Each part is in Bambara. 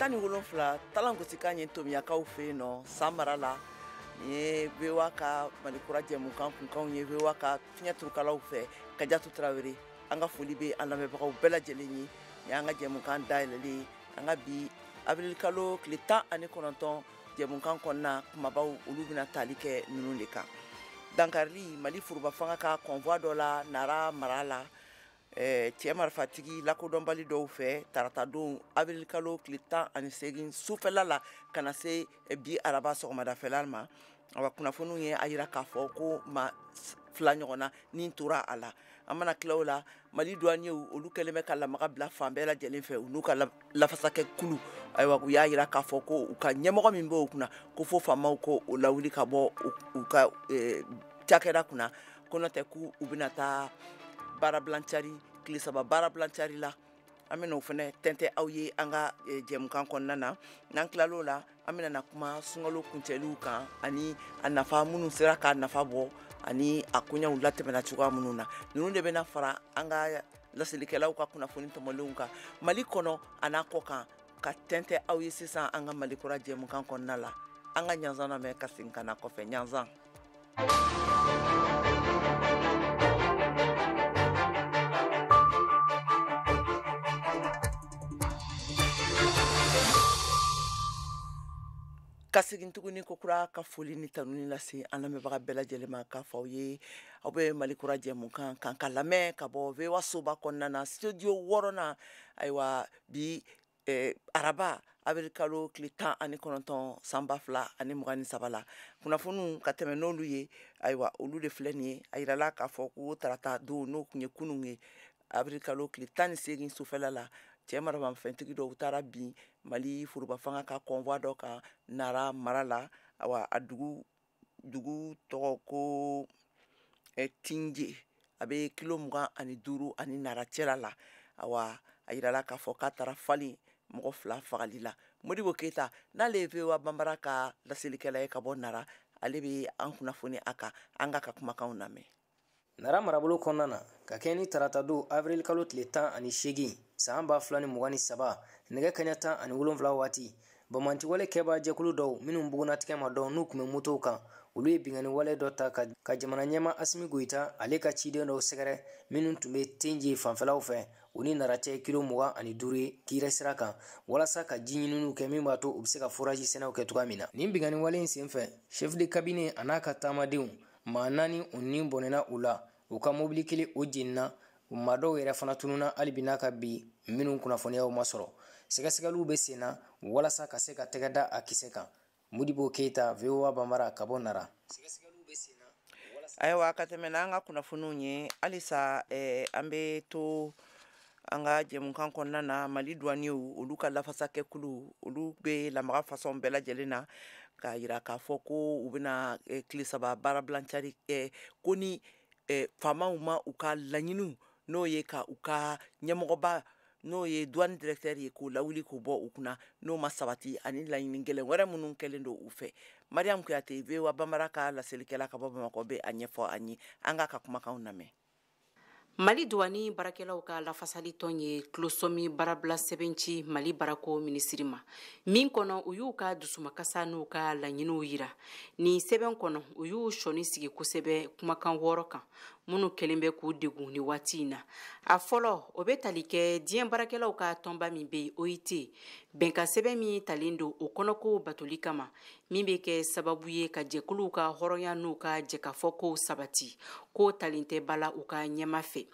17 talangosikan ye tomiyakaw fɛ yen nɔ san mara la. Nin ye VOA ka Mali kura jɛmukan kunkanw ye VOA ka fiɲɛ turukalaw fɛ. Kajatu Tarawele, an ka foli bɛ an lamɛnbagaw bɛɛ lajɛlen ye. Nin y'an ka jɛmukan dayɛlɛlen ye an ka bi avril kalo tile 19 jɛmukan kɔnɔna kumabaw olu bɛna tali kɛ ninnu de kan. Dankarili Mali foroba fanga ka convoi dɔ la Nara mara la, cɛ marifatigi lakodɔnbali dɔw fɛ taratadon avril kalo tile 18 sufɛla la ka na se bi araba sɔgɔmadafɛla ma. Awa kunnafoniw ye a yira k'a fɔ ko maa 2 ɲɔgɔn na ni tora a la. An mana tila o la, Mali douaniers olu kɛlen bɛ ka lamaga bila fan bɛɛ lajɛlen fɛ u n'u ka lafasakɛ kulu. Ayiwa u y'a yira k'a fɔ ko u ka ɲɛmɔgɔ min bɛ o kunna ko fo faamaw ko o lawuli ka bɔ u ka cakɛda kunna, ko n'o tɛ k'u bɛna taa baarabilancari tile 3 baarabilancari la. An bɛna o fana tɛntɛn aw ye an ka jɛmukan kɔnɔna na. N'an tilal'o la, an bɛna na kuma sunkalo kuncɛliw kan ani a nafa minnu sera k'a nafa bɔ ani a koɲɛw latɛmɛna cogoya minnu na. Ninnu de bɛna fara an ka laselikɛlaw ka kunnafoni tɔmɔlenw kan Mali kɔnɔ a n'a kɔ kan ka tɛntɛn aw ye sisan an ka Mali kura jɛmukan kɔnɔna la. An ka ɲanzan lamɛn ka segin ka na kɔfɛ. Ɲanzan. Ka segin tuguni ko kura ka foli ni tanuni lase an lamɛnbaga bɛɛ lajɛlen ma k'a fɔ aw ye aw bɛ Mali kura jɛmukan kan ka lamɛn ka bɔ VOA soba kɔnɔna na studio 6nan. Ayiwa bi araba avril kalo tile 19 san 2023 la, kunnafoniw ka tɛmɛ n'olu ye. Ayiwa olu de filɛ nin ye. A yirala k'a fɔ ko tarata don n'o tun ye kunun ye avril kalo tile 18 sufɛla la, cɛ maramafɛntigi dɔw taara bin Mali foroba fanga ka convoi dɔ kan Nara mara la. Awa a dugu tɔgɔ ko Tinje, a bɛ kilo 25 ani Nara cɛla la. Awa a yirala k'a fɔ k'a taara falen mɔgɔ 2 fagali la. Modibo Keyita n'ale ye VOA Banbara ka laselikɛla ye ka bɔ Nara, ale bɛ an kunnafoni a kan. An k'a ka kumakanw lamɛn. Nara marabolo kɔnɔna na ka kɛ ni taratadon avril kalo tile 18 san 2023 nɛgɛ kaɲa 17 waati, banbaanciwale kɛbaa jɛkulu dɔw minnu bugunnatigɛ ma dɔn n'u tun bɛ motow kan, olu ye binkanni wale dɔ ta ka jamana ɲɛmaa Asimi Goyita ale ka ciden dɔw sɛgɛrɛ minnu tun bɛ Tenje fanfɛlaw fɛ, u ni Nara cɛ kilo 25 ye kiirɛ sira kan walasa ka ji ɲininiw kɛ min b'a to u bɛ se ka forage sɛnɛw kɛ cogoya min na. Nin binkanni wale in senfɛ, chef de cabinet a n'a ka taamadenw maa 4 u ni bɔnɛna u la, u ka mobili kelen o jenina, maa dɔw yɛrɛ fana tununna hali bi n'a ka bi minnu kunnafoniyaw ma sɔrɔ. Sɛgɛsɛgɛliw bɛ sen na walasa ka se ka tɛgɛ da a kisɛ kan. Modibo Keyita, VOA Banbara ka bɔ Nara. Ayiwa ka tɛmɛ n'an ka kunnafoniw ye halisa, an bɛ to an ka jɛmukan kɔnɔna na. Mali douaniers olu ka lafasakɛkulu olu bɛ lamaga fasɔn bɛɛ lajɛlen na k'a yira k'a fɔ ko u bɛna tile 3 baarabilancari kɛ, ko ni faamaw ma u ka laɲiniw n'o ye ka u ka ɲɛmɔgɔba n'o ye douane directeur ye k'o lawuli k'o bɔ u kunna, n'o ma sabati ani laɲini gɛlɛn wɛrɛ minnu kɛlen don u fɛ. Mariam Kuyate, VOA Banbara ka laselikɛla ka bɔ Bamakɔ bɛ a ɲɛfɔ an ye. An k'a ka kumakanw lamɛn. Mali douane baarakɛlaw ka lafasali tɔn ye tulosɔmi baarabila sɛbɛn ci Mali baarako minisiri ma min kɔnɔ u y'u ka dusumakasa n'u ka laɲiniw yira. Nin sɛbɛn kɔnɔ u y'u sɔnni sigi kosɛbɛ kumakan 6 kan minnu kɛlen bɛ k'u degun ni waati in na. A fɔlɔ, o bɛ tali kɛ diɲɛ baarakɛlaw ka tɔnba min bɛ yen OIT, bɛnkan sɛbɛn min talen don o kɔnɔko batoli kama min bɛ kɛ sababu ye ka jɛkuluw ka hɔrɔnya n'u ka jɛkafɔkow sabati, k'o talen tɛ ba la u ka ɲɛma fɛ.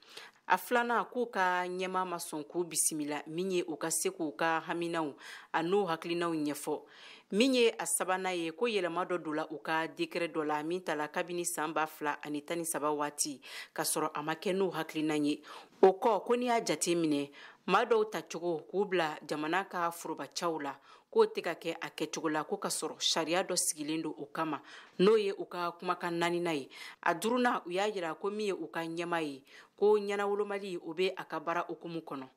A filanan, k'u ka ɲɛma ma sɔn k'u bisimila min ye u ka se k'u ka haminaw a n'u hakilinaw ɲɛfɔ. Min ye a sabanan ye, ko yɛlɛma dɔ donna u ka décret dɔ la min tala kabini san 2013 waati k'a sɔrɔ a ma kɛ n'u hakilina ye. O kɔ, ko n'i y'a jate minɛ maa dɔw tacogo k'u bila jamana ka forobacaw la, k'o tɛ ka kɛ a kɛcogo la, ko ka sɔrɔ sariya dɔ sigilen don o kama, n'o ye u ka kumakan 4nan ye. A 5nan, u y'a yira ko min ye u ka ɲɛmaa ye, ko ɲɛnawolomali o bɛ a ka baara hukumu kɔnɔ.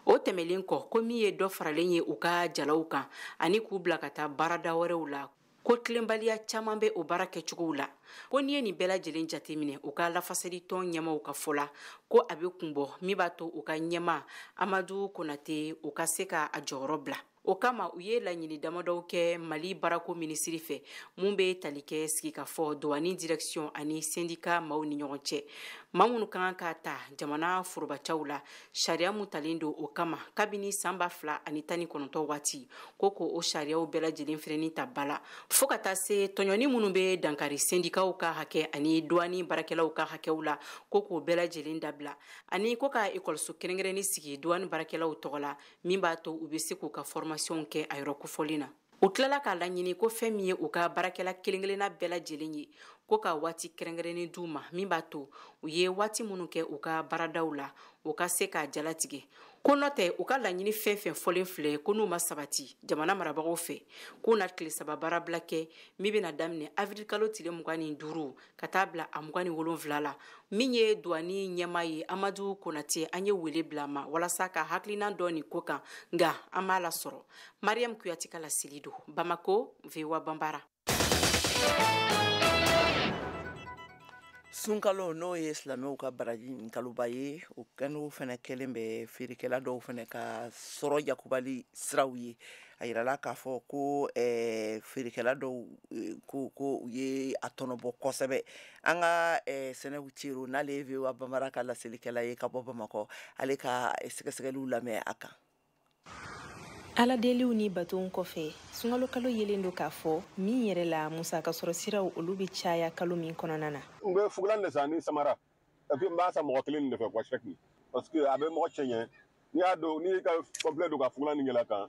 O tɛmɛlen kɔ, ko min ye dɔ faralen ye u ka jalaw kan ani k'u bila ka taa baarada wɛrɛw la, ko tilenbaliya caman bɛ o baara kɛcogow la. Ko n'i ye nin bɛɛ lajɛlen jateminɛ, u ka lafasali tɔn ɲɛmaaw ka fɔ la, ko a bɛ kun bɔ min b'a to u ka ɲɛmaa Amadu Konate u ka se ka a jɔyɔrɔ bila. O kama, u ye laɲini damadɔw kɛ Mali baarako minisiri fɛ, mun bɛ tali kɛ sigikafɔ douane direction ani syndicat maaw ni ɲɔgɔn cɛ. Maa minnu ka kan ka ta jamana forobacaw la, sariya mun talen don o kama kabini san 2019 waati, ko ko o sariyaw bɛɛ lajɛlen fɛnɛni ta ba la, fo ka taa se tɔɲɔni minnu bɛ dankari syndicatw ka hakɛ ani douane baarakɛlaw ka hakɛw la, ko k'o bɛɛ lajɛlen dabila, ani ko ka ekɔliso kɛrɛnkɛrɛnni sigi douane baarakɛlaw tɔgɔ la, min b'a to u bɛ se k'u ka formation kɛ a yɔrɔ kofɔlen na. U tilala k'a laɲini ko fɛn min ye u ka baarakɛla kelen-kelenna bɛɛ lajɛlen ye, ko ka waati kɛrɛnkɛrɛnnen d'u ma, min b'a to u ye waati minnu kɛ u ka baaradaw la, u ka se k'a jalatigɛ. Ko nɔ tɛ, u ka laɲini fɛn fɛn fɔlen filɛ, ko n'u ma sabati jamana marabagaw fɛ, k'u na tile 3 baarabila kɛ, min bɛna daminɛ avril kalo tile 25 ka taa bila a 27 la. Min ye douane ɲɛmaa ye, Amadu Konate, an ye wele bila a ma walasa ka hakilina dɔ nin ko kan, nka an m'a lasɔrɔ. Mariam Kuyate ka laseli don Bamako, VOA Banbara. Sunkalo, n'o ye silamɛw ka baraji kaloba ye, o kɛnɛw fana kɛlen bɛ feerekɛla dɔw fana ka sɔrɔ yakubali siraw ye. A yirala k'a fɔ ko feerekɛla dɔw ko u ye a tɔnɔbɔ kosɛbɛ. An ka Sɛnɛbu Cero, n'ale ye VOA Banbara ka laselikɛla ye ka bɔ Bamakɔ, ale ka sɛgɛsɛgɛliw lamɛn a kan. Aladeliw ni batonw kɔfɛ, sunkalo kalo yelen don k'a fɔ min yɛrɛ la musaka sɔrɔ siraw olu bɛ caya kalo min kɔnɔna na. N bɛ fugulan de san ni samara, et puis n b'a san mɔgɔ kelen de fɛ quoi, chaque, parce que a bɛ mɔgɔ cɛ ɲɛ. N'i y'a don, n'i ka complet don ka fugulan nin yɛlɛ kan,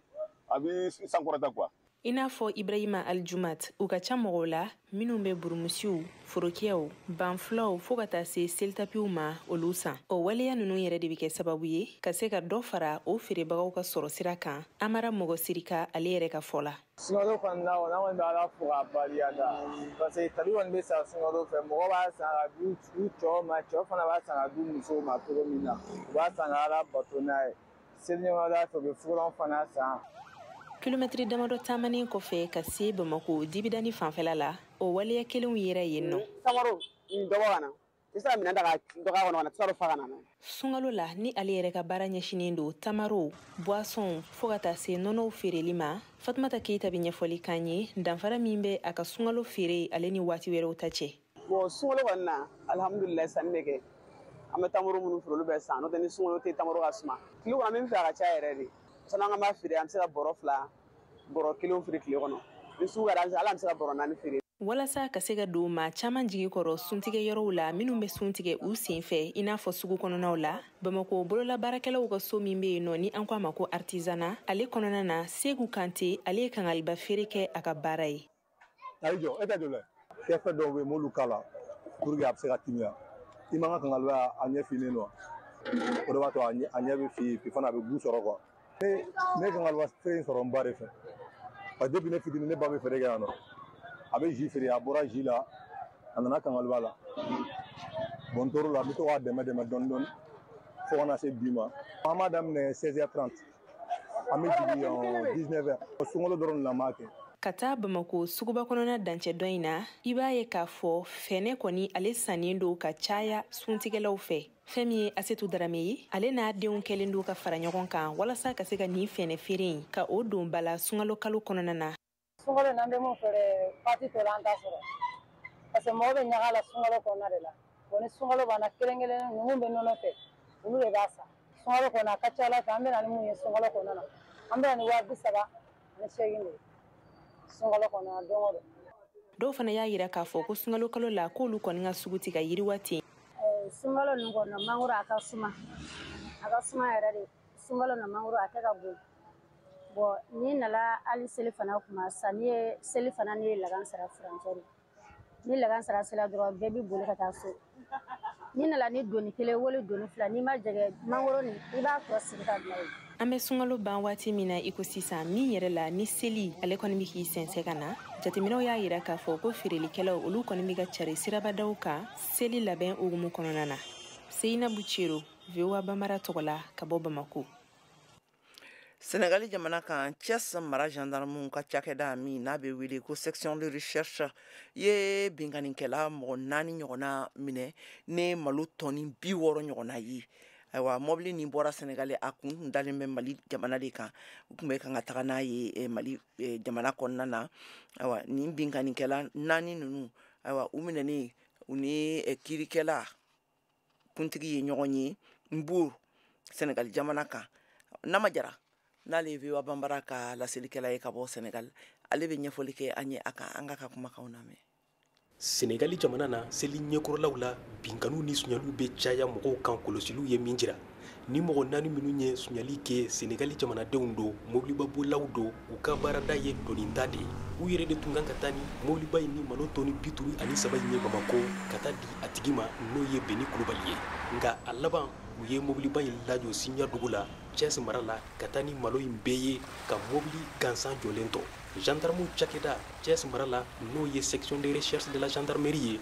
a b'i sankɔrɔta quoi. I n'a fɔ Ibrahima Aljumat, u ka ca mɔgɔw la minnu bɛ burumusiw, forokiyɛw, banfulaw, fo ka taa se selitapiw ma, olu san. O waleya ninnu yɛrɛ de bɛ kɛ sababu ye ka se ka dɔ fara o feerebagaw ka sɔrɔ sira kan. Amara mɔgɔ sirika, ale yɛrɛ ka fɔ la. Sunkalo kɔni na kɔni, an kɔni bɛ Ala fo k'a barika da, parce que tabi kɔni bɛ san sunkalo fɛ. Mɔgɔ b'a san ka di u cɛw ma, cɛw fana b'a san ka di musow ma cogo min na, u b'a san ka Ala bato n'a ye. Seli ɲɔgɔnda fɛ, u bɛ fugulan fana san. Kilomɛtiri damadɔ taamanen kɔfɛ ka se Bamako dibidani fanfɛla la, o waleya kelenw yera yen nɔ. Samaro dɔgɔ ka na, i se ka minɛn ta ka dɔgɔ kɔnɔ ka na, tɛ fa ka na. Sunkalo la, ni ale yɛrɛ ka baara ɲɛsinnen don tamaro, boisson, fo ka taa se nɔnɔw feereli ma, Fatumata Keyita bɛ ɲɛfɔli k'an ye danfara min bɛ a ka sunkalo feere ale ni waati wɛrɛw ta cɛ. Bon, sunkalo kɔni na, alihamudulilayi, sanni bɛ kɛ. An bɛ tamaro minnu feere, olu bɛ san. N'o tɛ, ni sunkalo tɛ, tamaro ka suma. Tile kɔnɔ, an bɛ min fɛ, a ka ca yɛrɛ de. Sani an b'a feere, an bɛ se ka bɔrɔ 2, bɔrɔ 1 feere tile kɔnɔ. Ni sugu ka di, hali an bɛ se ka bɔrɔ 4 feere. Walasa ka se ka don maa caman jigi kɔrɔ suntigɛ yɔrɔw la minnu bɛ sun tigɛ u sen fɛ, i n'a fɔ sugu kɔnɔnaw la, Bamako bololabaarakɛlaw ka so min bɛ yen nɔ, ni an ko a ma ko artisanat, ale kɔnɔna na, Segu Kante, ale ye kangaliba feere kɛ a ka baara ye. Ayi jɔ, e tɛ jɔ dɛ. Kɛfɛ dɔw bɛ yen, m'olu k'a la pour que a bɛ se ka timiya. I man ka kangaliba a ɲɛ finnen don, o de b'a to a ɲɛ bɛ fin, puis fana a bɛ goût sɔrɔ quoi. Ne kangaliba feere in sɔrɔ n ba de fɛ, parce que depuis ne fitinin, ne ba bɛ feere kɛ yan nɔ. A bɛ jus feere, a bɔra jus la, a nana kangaliba la. Bon, n tor'o la, n bɛ to k'a dɛmɛ dɛmɛ dɔɔni dɔɔni fo ka na se bi ma. An b'a daminɛ 16h30, an bɛ jigin 19h. Sunkalo dɔrɔn de la n b'a kɛ. Ka taa Bamako suguba kɔnɔna dancɛ dɔ in na, i b'a ye k'a fɔ fɛnɛ kɔni ale sannen don ka caya suntigɛlaw fɛ. Fɛn min ye Asetu Darame ye, ale n'a denw kɛlen don ka fara ɲɔgɔn kan walasa ka se ka nin fɛnɛ feere in ka o don bala sunkalo kalo kɔnɔna na. Sunkalo n'an bɛ mun feere, waati tɔ la an t'a sɔrɔ, parce que mɔgɔ bɛ ɲaga la sunkalo kɔnɔna de la. Bon, ni sunkalo banna, kelen kelen ninnu bɛ nɔnɔ fɛ, olu de b'a san sunkalo kɔnɔ. A ka ca Ala fɛ, an bɛ na ni mun ye sunkalo kɔnɔna na, an bɛ na ni 38,000 de ye sunkalo kɔnɔna don o don. Dɔw fana y'a yira k'a fɔ ko sunkalo kalo la, k'olu kɔni ka sugu ti ka yiriwa ten. Sunkalo ninnu kɔnɔ, mangoro a ka suma, a ka suma yɛrɛ de. Sunkalo na, mangoro a tɛ ka bon. Bon, n'i nana hali seli fana kuma, sanni ye seli fana ni ye lagansara furancɛ de. Ni lagansara sera dɔrɔn, bɛɛ b'i boli ka taa so. N'i nana ni doni 1 wali doni 2, n'i ma jɛgɛ mangoro nin, i b'a tɔ sigi ka bila yen. An bɛ sunkalo ban waati min na i ko sisan, min yɛrɛ la ni seli ale kɔni bɛ k'i sɛnsɛn ka na, jateminɛw y'a yira k'a fɔ ko feerelikɛlaw olu kɔni bɛ ka cari sirabadaw kan seli labɛn hukumu kɔnɔna na. Seyinabu Cero, VOA Banbara tɔgɔ la ka bɔ Bamako. Senegali jamana kan, Thiès mara gendarmew ka cakɛda min n'a bɛ wele ko section de recherche ye binkannikɛla mɔgɔ 4 ɲɔgɔnna minɛ ni malo tɔni 60 ɲɔgɔnna ye. Ayiwa, mɔbili nin bɔra Senegali, a kun tun dalen bɛ Mali jamana de kan. U tun bɛ kan ka taga n'a ye Mali jamana kɔnɔna na. Ayiwa, nin binkannikɛla naani ninnu, ayiwa, u minɛnen, u ni kiirikɛla kuntigi ye ɲɔgɔn ye Mbour, Senegali jamana kan. Nama Jara, n'ale ye VOA Banbara ka laselikɛla ye ka bɔ Senegali, ale bɛ ɲɛfɔli kɛ an ye a kan. An ka kumakanw lamɛn. Senegali jamana na, seli ɲɛkɔrɔlaw la, binkaniw ni suɲɛliw bɛ caya mɔgɔw kan. Kɔlɔsiliw ye min jira, ni mɔgɔ naani minnu ye suɲɛli kɛ, Senegali jamanadenw don, mobilibabolilaw don. U ka baarada ye dɔnita de ye. U yɛrɛ de tun kan ka taa ni mobiliba in ni malo tɔni 53 in ye Bamako ka taa di a tigi ma, n'o ye Beni Kulubali ye. Nka a laban, u ye mobiliba in lajɔ Siɲa dugu la, Thiès mara la, ka taa ni malo in bɛɛ ye, ka mobili gansan jɔlen to. Gendarmew cakɛda Thiès mara la, n'o ye section de recherche de la gendarmerie ye,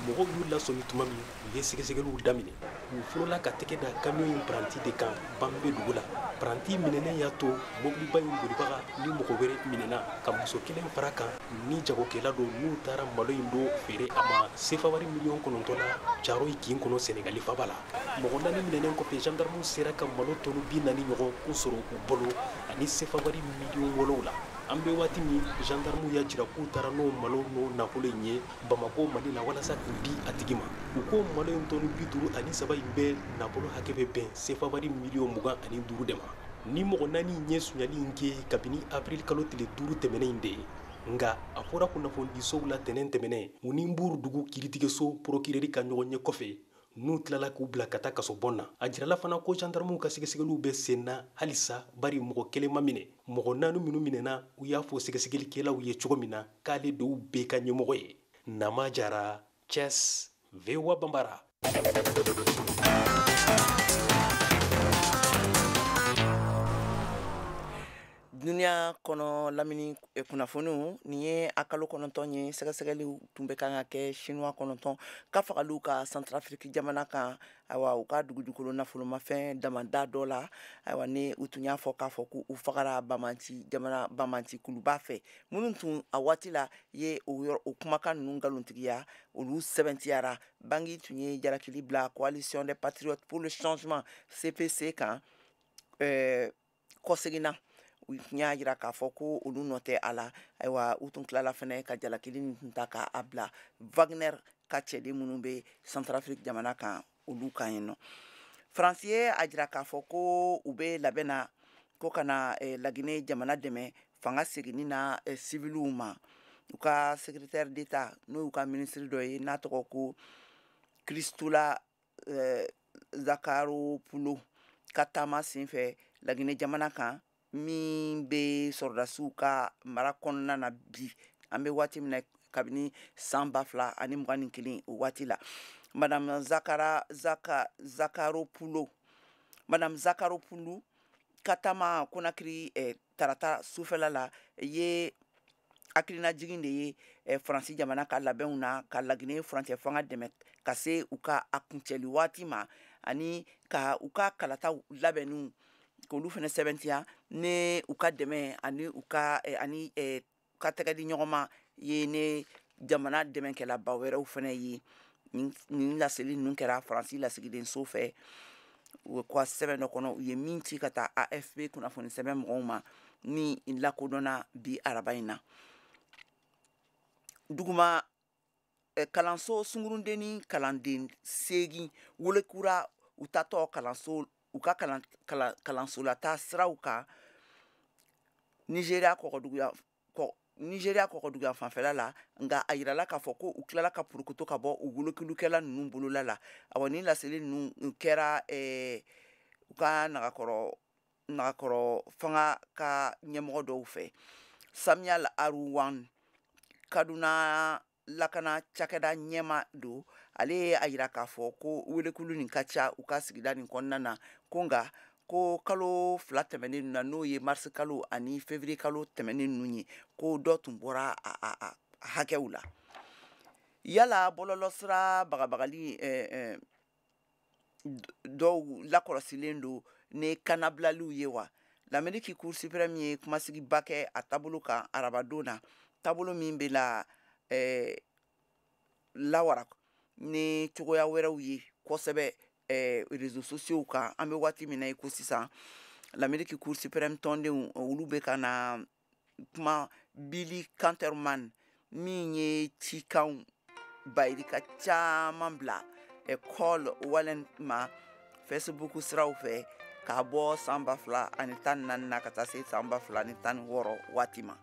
mɔgɔw y'u lasɔmi tuma min, u ye sɛgɛsɛgɛliw daminɛ. U fɔlɔla ka tɛgɛ da camion in paranti de kan Banbe dugu la. Paranti minɛnen y'a to mobiliba in bolibaga ni mɔgɔ wɛrɛ minɛna, ka muso kelen fara kan ni jagokɛla don, n'u taara malo in do feere a ma sefa wari miliyɔn 9 la, Caaroyi kin kɔnɔ, Senegali faba la. Mɔgɔ naani minɛnen kɔfɛ, gendarmew sera ka malo tɔni 40 ɲɔgɔn kun sɔrɔ u bolo, ani sefa wari miliyɔn 7. An bɛ waati min, gendarmew y'a jira k'u taara n'o malo n'o nafolo in ye Bamako, Mali la, walasa k'u di a tigi ma. U ko malo in tɔni 53 in bɛɛ nafolo hakɛ bɛ bɛn sefa wari miliyɔn 25 de ma. Ni mɔgɔ naani in ye suɲɛli in kɛ kabini avril kalo tile 5 tɛmɛnen in de ye. Nka a fɔra kunnafonidisow la tɛnɛn tɛmɛnen, u ni Mbour dugu kiiritigɛso procureur ka ɲɔgɔn ye kɔfɛ, n'u tilala k'u bila ka taa kasobon na. A jirala fana ko gendarmew ka sɛgɛsɛgɛliw bɛ sen na halisa, bari mɔgɔ kelen ma minɛ. Mɔgɔ naani minnu minɛna, u y'a fɔ sɛgɛsɛgɛlikɛlaw ye cogo min na k'ale de y'u bɛɛ ka ɲɛmɔgɔ ye. Nama Jara, Thiès, VOA Banbara. Duniya kɔnɔ lamini kunnafoniw, nin ye a kalo 9 ye, sɛgɛsɛgɛliw tun bɛ kan ka kɛ Chinois 9 ka fagaliw ka Centrafrique jamana kan. Ayiwa, u ka dugujukolo nafolomafɛn damanda dɔ la. Ayiwa, ni u tun y'a fɔ k'a fɔ k'u fagara Bamanci jamana, Bamanci kuluba fɛ. Minnu tun a waati la ye o yɔrɔ o kumakan ninnu nkalontigiya, olu sɛbɛntiyara. Bangui tun ye jalakili bila Coalition des patriotes pour le changement, CPC kan kɔseginna. U tun y'a jira k'a fɔ ko olu nɔ tɛ a la. Ayiwa, u tun tilala fɛnɛ ka jalakili nin tun ta k'a bila Wagner ka cɛden minnu bɛ Centrafrique jamana kan, olu kan yen nɔ. Faransi ye a jira k'a fɔ ko u bɛ labɛn na ko ka na Laginɛ jamana dɛmɛ fanga seginni na siviliw ma. U ka secrétaire d'État, n'o y'u ka ministre dɔ ye, n'a tɔgɔ ko Christoula Zacharopoulou, ka taama senfɛ Laginɛ jamana kan, min bɛ sɔrɔdasiw ka mara kɔnɔna na bi, an bɛ waati min na, kabini san 2021, o waati la, Madame Zakara Zaka Zacharopoulou, Madame Zacharopoulou ka taama Conakry tarata sufɛla la ye hakilinajigin de ye Faransi jamana ka labɛnw na ka Laginɛ furancɛ fanga dɛmɛ ka se u ka a kuncɛli waati ma, ani ka u ka kalataw labɛnniw k'olu fana sɛbɛntiya ni u ka dɛmɛ ani u ka ani ka tɛgɛ di ɲɔgɔn ma ye ne jamana dɛmɛkɛlaba wɛrɛw fana ye. Nin laseli ninnu kɛra Faransi lasigidenso fɛ, u ka sɛbɛn dɔ kɔnɔ, u ye min ci ka taa AFP kunnafoni sɛbɛn mɔgɔw ma, ni lakodɔnna bi araba in na. Duguma kalanso sunkurundenni kalanden 8 wolokura u tatɔ kalanso, u ka kalansolata siraw kan Nigéria kɔgɔduguya kɔ, Nigéria kɔgɔduguya fanfɛla la. Nka a yirala k'a fɔ ko u tilala ka purukuto ka bɔ u wolokilikɛla ninnu bolola la. Awa, ni laseli ninnu kɛra u ka nagakɔrɔ fanga ka ɲɛmɔgɔ dɔw fɛ. Samuel Aruwan, Kaduna lakana cakɛda ɲɛma don, ale ye a yira k'a fɔ ko welekulu nin ka ca u ka sigida nin kɔnɔna na, ko nka ko kalo 2 tɛmɛnen na, n'o ye marisi kalo ani février kalo tɛmɛnen ninnu ye, ko dɔ tun bɔra a hakɛw la. Yala bɔlɔlɔsira bagabagali dɔw lakɔlɔsilen don ni kanabilaliw ye wa? L'Amérique Cour suprême ye kumasigiba kɛ a taabolo kan arabadon na, taabolo min bɛ la lawara ni cogoya wɛrɛw ye kosɛbɛ. réseaux sociaux kan. An bɛ waati min na i ko sisan, l'Amérique Cour suprême tɔndenw olu bɛ ka na kuma Billy Canterman min ye cikanw bayirika caman bila Cole Wallen ma Facebook siraw fɛ k'a bɔ san 2014 na ka taa se san 2016 waati ma.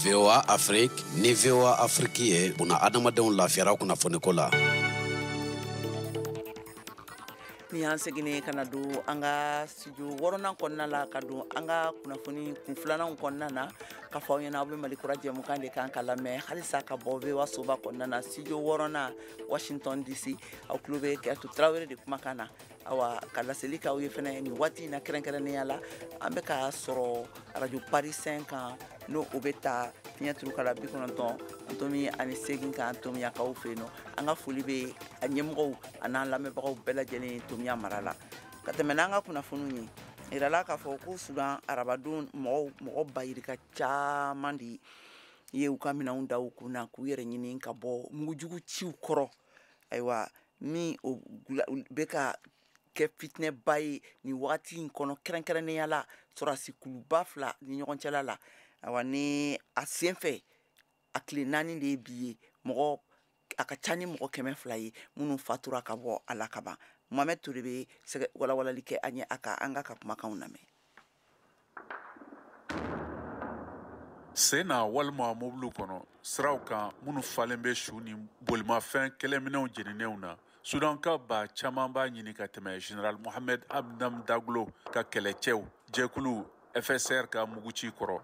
VOA Afrique ni VOA Afrique ye buna adamadenw lafiyara kunnafoniko la. Ni y'an seginnen ka na don an ka studio wɔɔrɔnan kɔnɔna la, ka don an ka kunnafoni kun filananw kɔnɔna na, ka fɔ aw ɲɛna aw bɛ Mali kura jɛmukan de kan ka lamɛn halisa ka bɔ VOA soba kɔnɔna na, studio wɔɔrɔnan, Washington DC. Aw tulo bɛ Kɛtu Tarawele de kumakan na. Awa, ka laseli k'aw ye fɛnɛ nin waati in na, kɛrɛnkɛrɛnnenya la an bɛ ka sɔrɔ radio Paris 5 kan, n'o o bɛ ta fiɲɛ turukala 98.8 kan Tomiyakaw fɛ yen nɔ. An ka foli bɛ a ɲɛmɔgɔw a n'an lamɛnbagaw bɛɛ lajɛlen Tomiya mara la. Ka tɛmɛ n'an ka kunnafoniw ye, yirala k'a fɔ ko Sudan arabadon mɔgɔ bayirika caman de ye u ka minɛnw da u kun na k'u yɛrɛ ɲini ka bɔ mugujugu ciw kɔrɔ. Ayiwa, min o bɛ ka kɛ fitinɛba ye nin wagati in kɔnɔ, kɛrɛnkɛrɛnnenya la sɔrɔdasi kuluba fila ni ɲɔgɔn cɛla la. Ayiwa, ni a sen fɛ a tile 4 de ye bi ye, mɔgɔ a ka ca ni mɔgɔ 200 ye minnu fatura ka bɔ a la ka ban. Mohamed Touré bɛ sɛgɛ walawalali kɛ an ye a ka an ka kumakanw lamɛn. Sen na walima mobiliw kɔnɔ siraw kan minnu falen bɛ su ni bolimafɛn kɛlɛminɛnw jeninenw na, Sudanka ba caman b'a ɲini ka tɛmɛ General Mohamed Hamdan Daglo ka kɛlɛcɛw jɛkulu FSR ka muguci kɔrɔ,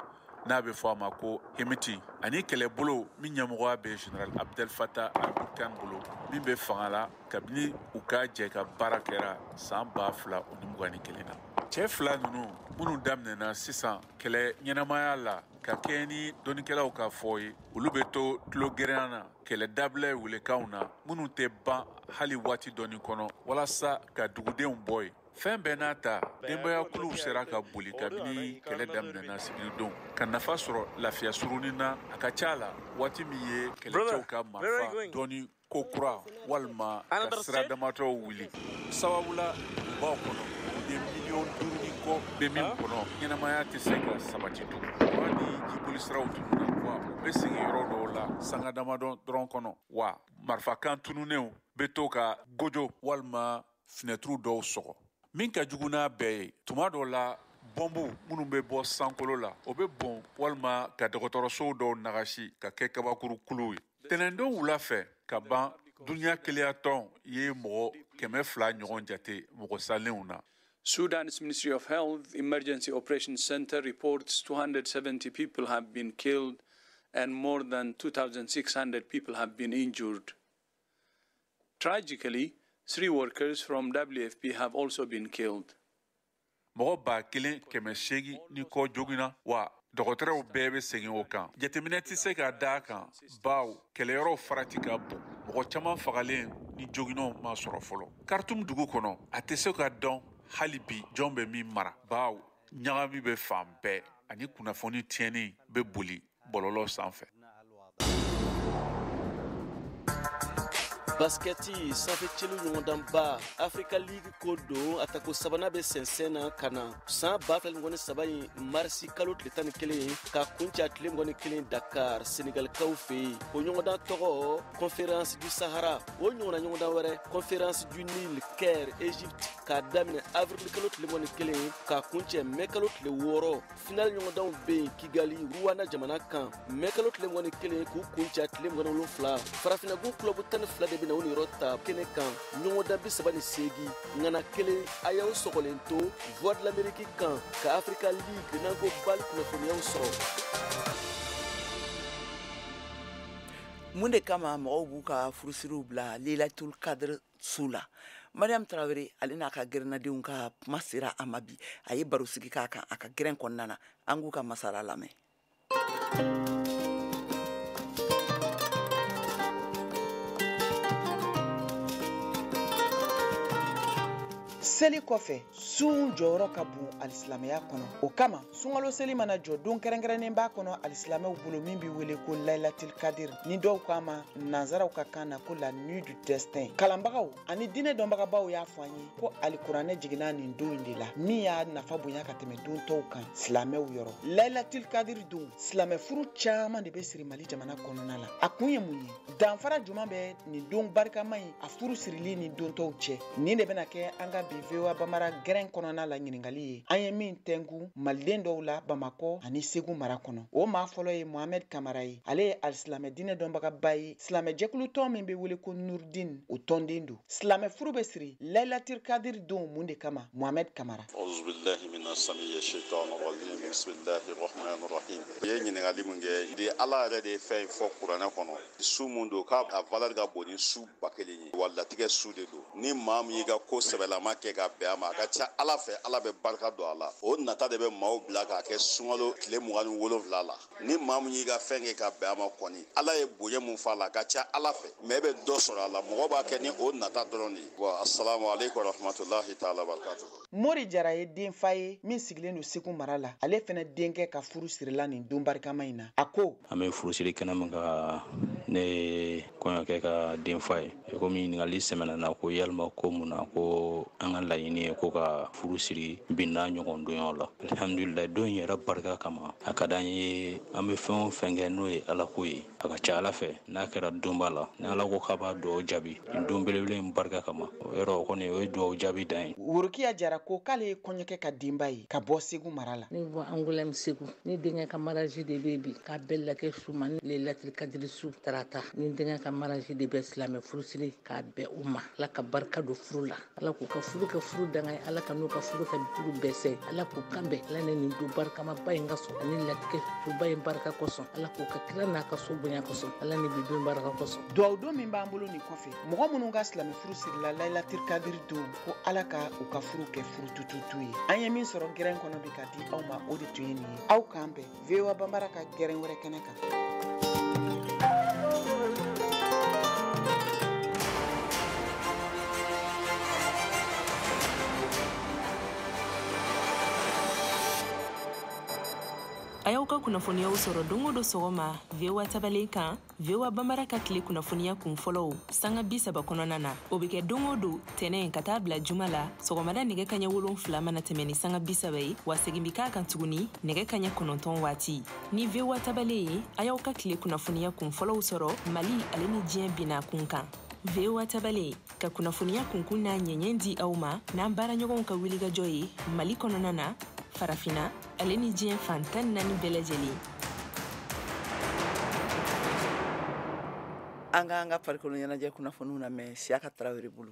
n'a bɛ fɔ a ma ko Hemeti, ani kɛlɛbolo min ɲɛmɔgɔya bɛ General Abdel Fattah al-Burhan bolo, min bɛ fanga la kabini u ka jɛ ka baara kɛra san 2021 na. Cɛ fila ninnu minnu daminɛna sisan kɛlɛ ɲɛnamaya la ka kɛɲɛ ni dɔnnikɛlaw ka fɔ ye, olu bɛ to tulo gɛrɛn na kɛlɛ dabila welekanw na minnu tɛ ban hali waati dɔɔni kɔnɔ walasa ka dugudenw bɔ yen. Fɛn bɛɛ n'a ta, denbayakuluw sera ka boli kabini kɛlɛ daminɛna sibiridon ka nafa sɔrɔ lafiya surunin na. A ka ca la waati min ye kɛlɛcɛw ka marifa dɔɔni ko kura walima ka sira damatɔw wuli sababu la dugubaw kɔnɔ, duguden miliyɔn 5 ni kɔ bɛ min kɔnɔ, ɲɛnamaya tɛ se ka sabati tugun. Kuran ni jibolisiraw tununna, wa u bɛ segin yɔrɔ dɔw la sanga damadɔ dɔrɔn kɔnɔ, wa marifakan tununnenw bɛ to ka gojo walima finɛtiriw dɔw sɔgɔ. Min ka jugu n'a bɛɛ ye, tuma dɔw la bɔnbu minnu bɛ bɔ sankolo la, o bɛ bɔn walima ka dɔgɔtɔrɔsow dɔw nagasi ka kɛ kabakuru kuluw ye. Tɛnɛndon wula fɛ ka ban, duniya keleyatɔn ye mɔgɔ 200 ɲɔgɔn jate mɔgɔ salenw na. Sudan's Ministry of Health Emergency Operations Center reports 270 people have been killed and more than 2,600 people have been injured. Tragically, 3 workers from WFP have also been killed. Mɔgɔ 1,800 ni kɔ joginna, wa dɔgɔtɔrɔw bɛɛ bɛ segin o kan. Jateminɛ tɛ se ka da a kan bawo kɛlɛyɔrɔw farati ka bon, mɔgɔ caman fagalen ni joginnaw ma sɔrɔ fɔlɔ. Khartoum dugu kɔnɔ, a tɛ se ka dɔn hali bi jɔn bɛ min mara, bawo ɲagami bɛ fan bɛɛ ani kunnafoni tiɲɛni bɛ boli bɔlɔlɔ sanfɛ. Baskɛti sanfɛ celu ɲɔgɔndanba Africa League ko don, a tako sabanan bɛ sɛnsɛn na ka na san 2023 in marisi kalo tile 11 ka kuncɛ tile 21 Dakar, Senegalikaw fɛ yen. O ɲɔgɔndan tɔgɔ Conférence du Sahara. O ɲɔgɔnna ɲɔgɔndan wɛrɛ, Conférence du Nil, Caire, Égypte, k'a daminɛ avril kalo tile 21 k'a kuncɛ mɛ kalo tile 6. Final ɲɔgɔndanw bɛ yen Kigali, Rwanda jamana kan, mɛ kalo tile 21 k'u kuncɛ tile 27. Farafinnagun kulɔbu 12 de bɛna o niyɔrɔ ta kɛnɛ kan, ɲɔgɔndan 38 ŋana kelen. A y'aw sɔgɔlen to Voix de l'Amérique kan ka Africa League n'an ko BAL kunnafoniyaw sɔrɔ. Mun de kama mɔgɔw b'u ka furusiriw bila Lailatul Qadr su la? Mariam Tarawele, ale n'a ka gɛrɛnnadenw ka kuma sera a ma bi. A ye baro sigi k'a kan a ka gɛrɛn kɔnɔna na. An k'u ka masala lamɛn. Seli kɔfɛ, sun jɔyɔrɔ ka bon alisilamɛya kɔnɔ. O kama, sunkalo seli mana jɔ, don kɛrɛnkɛrɛnnen b'a kɔnɔ alisilamɛw bolo min bɛ wele ko Lailatul Qadr, ni dɔw k'a ma nanzaraw ka kan na ko la nuit du destin. Kalanbagaw ani diinɛ dɔnbagabaw y'a fɔ an ye ko alikuranɛ jiginna nin don in de la, min y'a nafa bonya ka tɛmɛ don tɔw kan silamɛw yɔrɔ. Lailatul Qadr don, silamɛ furu caman de bɛ siri Mali jamana kɔnɔna la. A kun ye mun ye? Danfara jumɛn bɛ nin don barikama in a furu sirili ni don tɔw cɛ? Nin de bɛna kɛ an ka bi VOA Bambara gɛrɛn kɔnɔna la ɲininkali ye, an ye min tɛnku maliden dɔw la Bamakɔ ani Segu mara kɔnɔ. O maa fɔlɔ ye Mohamed Kamara ye. Ale ye alisilamɛ diinɛ dɔnbagaba ye. Silamɛ jɛkulu tɔn min bɛ wele ko Nurdin, o tɔnden don. Silamɛ furu bɛ siri Lailatul Qadr don mun de kama? Mohamed Kamara. I ye ɲininkali min kɛ de, Ala yɛrɛ de ye fɛn fɔ kuranɛ kɔnɔ. Su mun don k'a valeur ka bon ni su 1000 ye, wa latigɛ su de don. Ni maa min y'i ka ko sɛbɛlama kɛ ka bɛn a ma, a ka ca Ala fɛ, Ala bɛ barika don a la. O nata de bɛ maaw bila k'a kɛ sunkalo tile 27 la. Ni maa min y'i ka fɛn kɛ ka bɛn a ma kɔni, Ala ye bonya mun f'a la, a ka ca Ala fɛ mɛ e bɛ dɔ sɔrɔ a la. Mɔgɔ b'a kɛ ni o nata dɔrɔn de ye. Wa assalamu alaikum warahmatullahi ta'ala barakatuh. Mori Jara ye denfa ye min sigilen don Segu mara la. Ale fɛnɛ denkɛ ka furu sirila nin don barikama in na. A ko: An bɛ furusiri kɛnɛ min kan, ne ye kɔɲɔkɛ ka denfa ye. Komi ɲininkali sɛmɛna na ko yalima ko mun na ko an ka laɲini ye ko ka furu siri binna ɲɔgɔn donyaw la, alhamdulilayi, don in yɛrɛ barika kama, a ka d'an ye an bɛ fɛn o fɛn kɛ n'o ye Ala ko ye, a ka ca Ala fɛ n'a kɛra donba la, ni Ala ko k'a b'a dugawu jaabi nin don belebele in barika kama, o yɔrɔ o kɔni o ye dugawu jaabi dan ye. Worokiya Jara ko k'ale ye kɔɲɔkɛ ka denba ye ka bɔ Segu mara la. Ne bɔ Angoulême, Segu. Ne denkɛ ka mariage de bɛ bi k'a bɛɛ lakɛ su ma Lailatul Qadr su tarata. Ni denkɛ ka mariage de bɛ silamɛ furusiri k'a bɛn u ma. Ala ka barika don furu la, Ala k'u ka furu kɛ furu danga ye, Ala ka n'u ka furu kɛ furu bɛsɛ, Ala k'u kan bɛn. Ala ni nin don barikamaba in ka sɔn ani latigɛ suba in barika kosɔn, Ala k'u ka kira n'a ka so bonya kosɔn, Ala ni bi don barika kosɔn. Duwawu don min b'an bolo nin kɔfɛ, mɔgɔ minnu ka silamɛ furu sirila Lailatul Qadr don, ko Ala ka u ka furu kɛ furu tututu ye. An ye min sɔrɔ gɛrɛn kɔnɔ bi ka di aw ma, o de tun ye nin ye. Aw k'an bɛn VOA Bambara ka gɛrɛn wɛrɛ kɛnɛ kan. A y'aw ka kunnafoniyaw sɔrɔ don o don sɔgɔma VOA tabalen kan, VOA Bambara ka tile kunnafoniya kun fɔlɔw sanga 30 kɔnɔna na. O bɛ kɛ don o don tɛnɛ ka taa bila juma la, sɔgɔmada nɛgɛ kaɲɛ 7 mana tɛmɛ ni sanga 30 ye, wa segin bɛ k'a kan tuguni nɛgɛ kaɲɛ 9 waati. Ni VOA tabalen ye, a y'aw ka tile kunnafoniya kun fɔlɔw sɔrɔ Mali ale ni diɲɛ binna kun kan. VOA tabalen ka kunnafoniya kunkun n'a ɲɛɲɛ di aw ma n'an baaraɲɔgɔnw ka wulikajɔ ye Mali kɔnɔna na, Farafina ale ni diɲɛ fan 14 bɛɛ lajɛlen. An k'an ka farikolo ɲɛnajɛ kunnafoniw lamɛn Siyaka Tarawele bolo.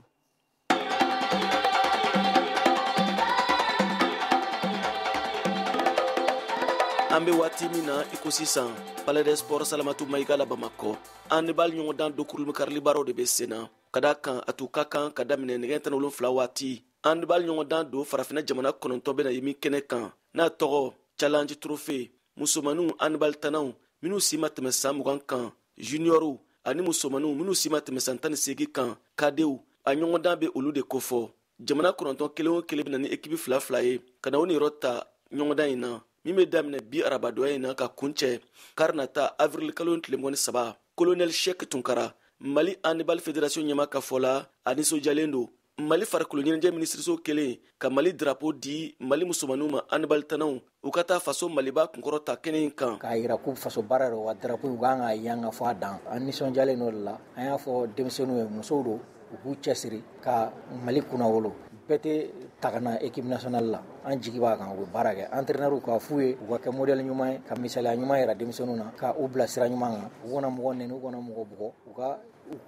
An bɛ waati min na i ko sisan, Palais des Sports Salamatu Mayiga la Bamakɔ, handball ɲɔgɔndan dokuru karili baaraw de bɛ sen na. Ka da kan a tun ka kan ka daminɛ nɛgɛ 17 waati. Handball ɲɔgɔndan don farafinna jamana 9 bɛna ye min kɛnɛ kan n'a tɔgɔ Challenge Trophée. Musomaninw handball tanaw minnu si ma tɛmɛ san 20 kan, juniorw, ani musomaninw minnu si ma tɛmɛ san 18 kan, kadew, a ɲɔgɔndan bɛ olu de kofɔ. Jamana 9 kelen o kelen bɛ na ni ekipi fila fila ye ka na o niyɔrɔ ta ɲɔgɔndan in na, min bɛ daminɛ bi arabadonya in na ka kuncɛ kari nata avril kalo tile 23. Colonel Sheikh Tunkara, Mali Handball Fédération ɲɛmaa ka fɔ la, a nisɔndiyalen don Mali farikolo ɲɛnajɛ minisiriso kelen ka Mali drapeau di Mali musomaninw ma, handball tanaw, u ka taa faso Maliba kunkɔrɔ ta kɛnɛ in kan. K'a yira ko faso baara don, wa drapeau u kan k'a yanga fɔ a dan. An nisɔndiyalen n'o de la. An y'a fɔ denmisɛnninw ye, musow don, u k'u cɛsiri ka Mali kunnawolo. Bɛɛ tɛ ta ka na équipe nationale la, an jigi b'a kan u bɛ baara kɛ. Entraîneur k'a f'u ye u ka kɛ modèle ɲuman ye, ka misaliya ɲuman yira denmisɛnninw na, ka u bila sira ɲuman kan, u kana mɔgɔ nɛni, u kana mɔgɔ bugɔ, u ka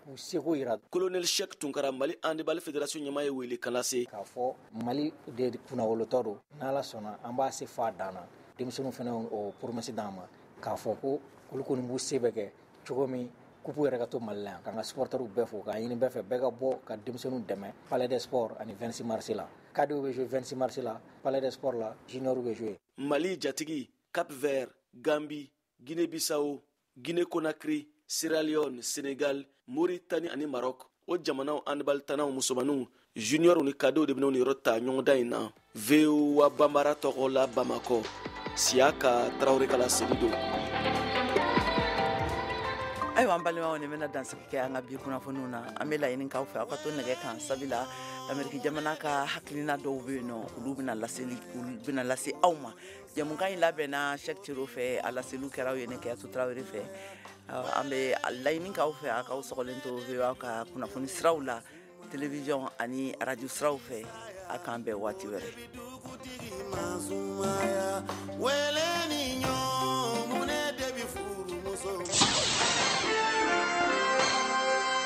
u seko yira. Colonel Cheikh Tunkara, Mali Handball Fédération ɲɛmaa, ye wele kan lase. K'a fɔ Mali de kunnawolotɔ don, n'Ala sɔnna an b'a se f'a dan na. Denmisɛnninw fana o promesse d'an ma k'a fɔ ko olu kɔni b'u se bɛɛ kɛ cogo min coupe yɛrɛ ka to Mali la yan. K'an ka supporters bɛɛ fo, k'a ɲini bɛɛ fɛ, bɛɛ ka bɔ ka denmisɛnninw dɛmɛ Palais des Sports ani 26 mars la. Cadets bɛ jouer 26 mars la, Palais des Sports la, juniors bɛ jouer. Mali jatigi, Cap Vert, Gambie, Guinée Bissau, Guinée Conakry, Sierra Leone, Sénégal, Mauritanie ani Maroc, o jamanaw handball tanaw musomaninw, junior ni cadets de bɛn'u niyɔrɔ ta ɲɔgɔndan in na. VOA Banbara tɔgɔ la, Bamakɔ, Siyaka Tarawele ka laseli don. Ayiwa, an balimaw, nin bɛna dansigi kɛ an ka bi kunnafoniw na. An bɛ laɲini k'aw fɛ, aw ka to nɛgɛ kan, sabula Ameriki jamana ka hakilina dɔw bɛ yen nɔ, olu bɛna laseli, olu bɛna lase aw ma. Jɛmukan in labɛnna Cheikh Cero fɛ, a laseliw kɛra aw ye ne Kɛyatu Tarawele fɛ. An bɛ laɲini k'aw fɛ, aw k'aw sɔgɔlen to VOA ka kunnafoni siraw la, télévision ani radio siraw fɛ. A k'an bɛn waati wɛrɛ. Wele ni ɲɔ munɛ de bi furumuso.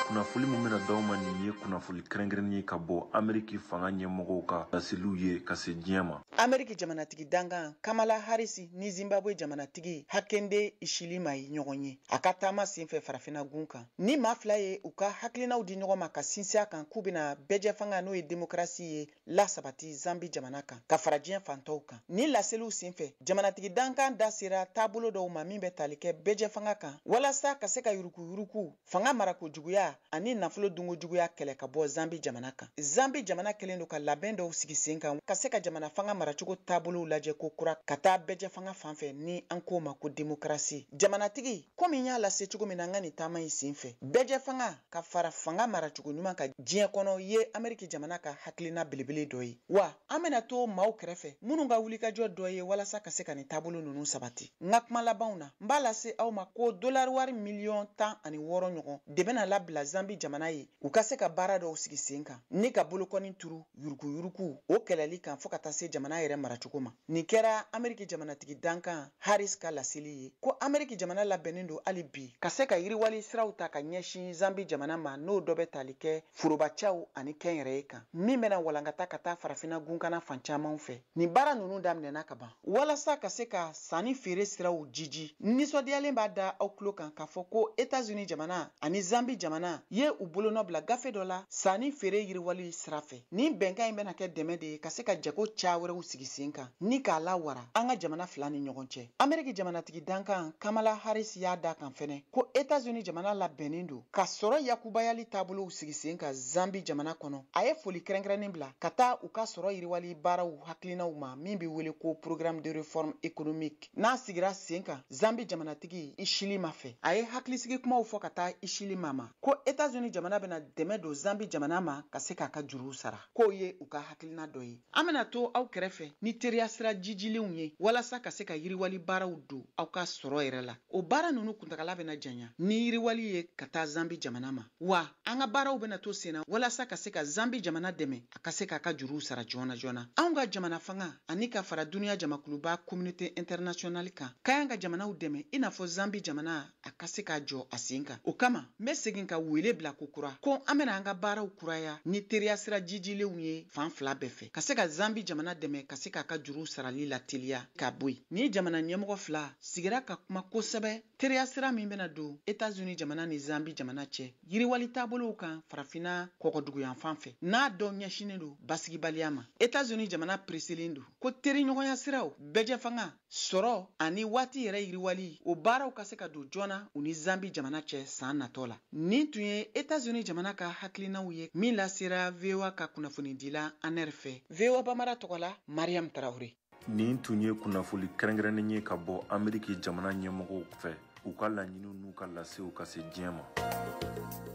Kunnafoli min bɛna d'aw ma nin ye kunnafoli kɛrɛnkɛrɛnnen ye ka bɔ Ameriki fanga ɲɛmɔgɔw ka laseliw ye ka se diɲɛ ma. Ameriki jamanatigi dankan Kamala Harris ni Zimbabwe jamanatigi Hakainde Hichilema ye ɲɔgɔn ye a ka taama senfɛ Farafinna gun kan. Ni maa fila ye u ka hakilinaw di ɲɔgɔn ma ka sinsin a kan k'u bɛna bɛɛjɛ fanga, n'o ye démocratie ye, lasabati Zambi jamana kan ka fara diɲɛ fantɔw kan. Ni laseliw senfɛ, jamanatigi dankan da sera taabolo dɔw ma min bɛ tali kɛ bɛɛjɛ fanga kan, walasa ka se ka yurukuyuruku, fanga marako juguya ani nafolo dunko juguya kɛlɛ ka bɔ Zambi jamana kan. Zambi jamana kɛlen don ka labɛn dɔw sigi sen kan ka se ka jamana fanga maracogo taabolow lajɛ ko kura ka taa bɛɛjɛ fanga fan fɛ, ni an k'o ma ko démocratie. Jamanatigi, komi n y'a lase cogo min na, n ka nin taama in sen fɛ, bɛɛjɛ fanga ka fara fanga maracogo ɲuman kan diɲɛ kɔnɔ ye Ameriki jamana ka hakilina belebele dɔ ye. Wa an bɛna to maaw kɛrɛfɛ minnu ka wulikajɔ dɔ ye walasa ka se ka nin taabolo ninnu sabati. N ka kuma labanw na, n b'a lase aw ma ko dolari wari miliyɔn 16 ɲɔgɔn de bɛna labila Zambi jamana ye, u ka se ka baara dɔw sigi sen kan ni ka bolokɔni turu yurukuyuruku o kɛlɛli kan, fɔɔ ka taa se jamana yɛrɛ maracogo ma. Nin kɛra Ameriki jamanatigi dankan Harris ka laseli ye ko Ameriki jamana labɛnnen don hali bi ka se ka yiriwali siraw ta ka ɲɛsin Zambi jamana ma, n'o dɔ bɛ tali kɛ forobacaw ani kɛnyɛrɛye kan, min bɛna walankata ka taa Farafinna gunkana fan camanw fɛ. Nin baara ninnu daminɛna ka ban walasa ka se ka sanni feere siraw jiji. Nisɔndiyalen b'a da aw tulo kan k'a fɔ ko Etats-Unis jamana ani Zambi jamana ye u bolonɔ bila gafe dɔ la sanni feere yiriwali sira fɛ. Nin bɛnkan in bɛna kɛ dɛmɛ de ye ka se ka jago ca wɛrɛw sigi sen kan ni k'a lawara an ka jamana fila ni ɲɔgɔn cɛ. Ameriki jamanatigi dankan Kamala Harris y'a da kan fɛnɛ ko Etats-Unis jamana labɛnnen don ka sɔrɔ yakubayali taabolow sigi sen kan Zambi jamana kɔnɔ. A ye foli kɛrɛnkɛrɛnnen bila ka taa u ka sɔrɔ yiriwali baaraw hakilinaw ma, min bɛ wele ko programme de réforme économique, n'a sigira sen kan Zambi jamanatigi Hichilema fɛ. A ye hakilisigi kumaw fɔ ka taa Hichilema ma ko Etats-Unis jamana bɛna dɛmɛ don Zambi jamana ma ka se k'a ka juruw sara, k'o ye u ka hakilina dɔ ye. An bɛna to aw kɛrɛfɛ ni teriya sira jijilenw ye walasa ka se ka yiriwali baaraw don aw ka sɔrɔ yɛrɛ la. O baara ninnu kuntagala bɛna janya ni yiriwali ye ka taa Zambi jamana ma, wa an ka baaraw bɛna to senna walasa ka se ka Zambi jamana dɛmɛ a ka se k'a ka juruw sara joona joona. Anw ka jamana fanga ani ka fara duniya jamakuluba communauté internationale kan ka y'an ka jamanaw dɛmɛ, i n'a fɔ Zambi jamana, a ka se k'a jɔ a sen kan. O kama, n bɛ segin ka wele bila ko kura ko an bɛna an ka baaraw kuraya ni teriya sira jijilenw ye fan fila bɛɛ fɛ, ka se ka Zambi jamana dɛmɛ ka se k'a ka juruw sarali la teliya ka bɔ yen. Ni jamana ɲɛmɔgɔ fila sigira ka kuma kosɛbɛ teriya sira min bɛna don Etats-Unis jamana ni Zambi jamana cɛ yiriwali taabolow kan Farafinna kɔgɔduguyanfan fɛ, n'a dɔ ɲɛsinnen don basigibaliya ma. Etats-Unis jamana pereselen don ko teriɲɔgɔnya siraw, bɛɛjɛ fanga, sɔrɔ ani waati yɛrɛ yiriwali, o baaraw ka se ka don joona u ni Zambi jamana cɛ san natɔ la. Nin tun ye Etats-Unis jamana ka hakilinaw ye min lasera VOA ka kunnafonidila Aner fɛ. VOA Bamara tɔgɔ la, Mariam Tarawele. Nin tun ye kunnafoli kɛrɛnkɛrɛnnen ye ka bɔ Ameriki jamana ɲɛmɔgɔw fɛ, u ka laɲiniw n'u ka lasew ka se diɲɛ ma.